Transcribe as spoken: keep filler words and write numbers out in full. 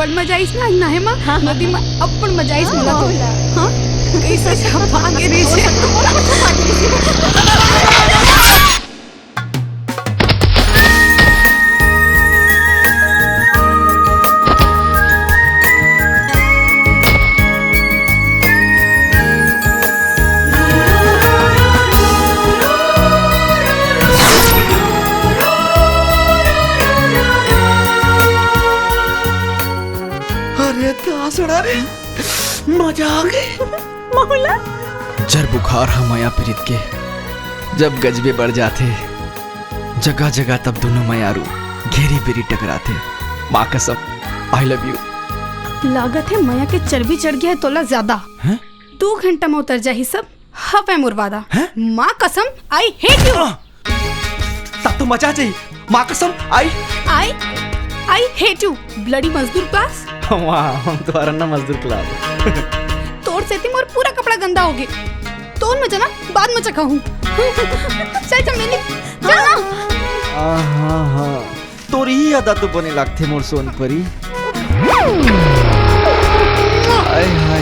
बड़ मजा आइस ना, ना हे माँ? हाँ, हाँ। नदी में अब्बड़ मजा आइस मोला तो। हाँ, हाँ। हाँ? कैसे छपा के रे छे? अरे दासड़ा रे, मजा आ गई। महुला। जर बुखार ह मया पीरित के जब गजबे बढ़ जाथे, जगह जगह तब दोनों मयारू घेरी बेरी टकराथे। माँ कसम, I love you। लागत हे मया के चर्बी चढ़ गया हे तोला ज्यादा। हैं? दू घंटा में उतर जाही सब, हवय मोर वादा। हैं? माँ कसम, I hate you। आह! तब तो मजा आ जाही। माँ कसम, I I I hate you, bloody मजदूर class। वाह, हम तुम्हारा ना मजदूर class। तोर सेती मोर पूरा कपड़ा गंदा हो गए। तोर मजा ना बाद में चखाहूँ। चल चमेली, चल ना। आहा हा, तोर ही अदा तो बने लागथे मोर सोन परी। आय हाय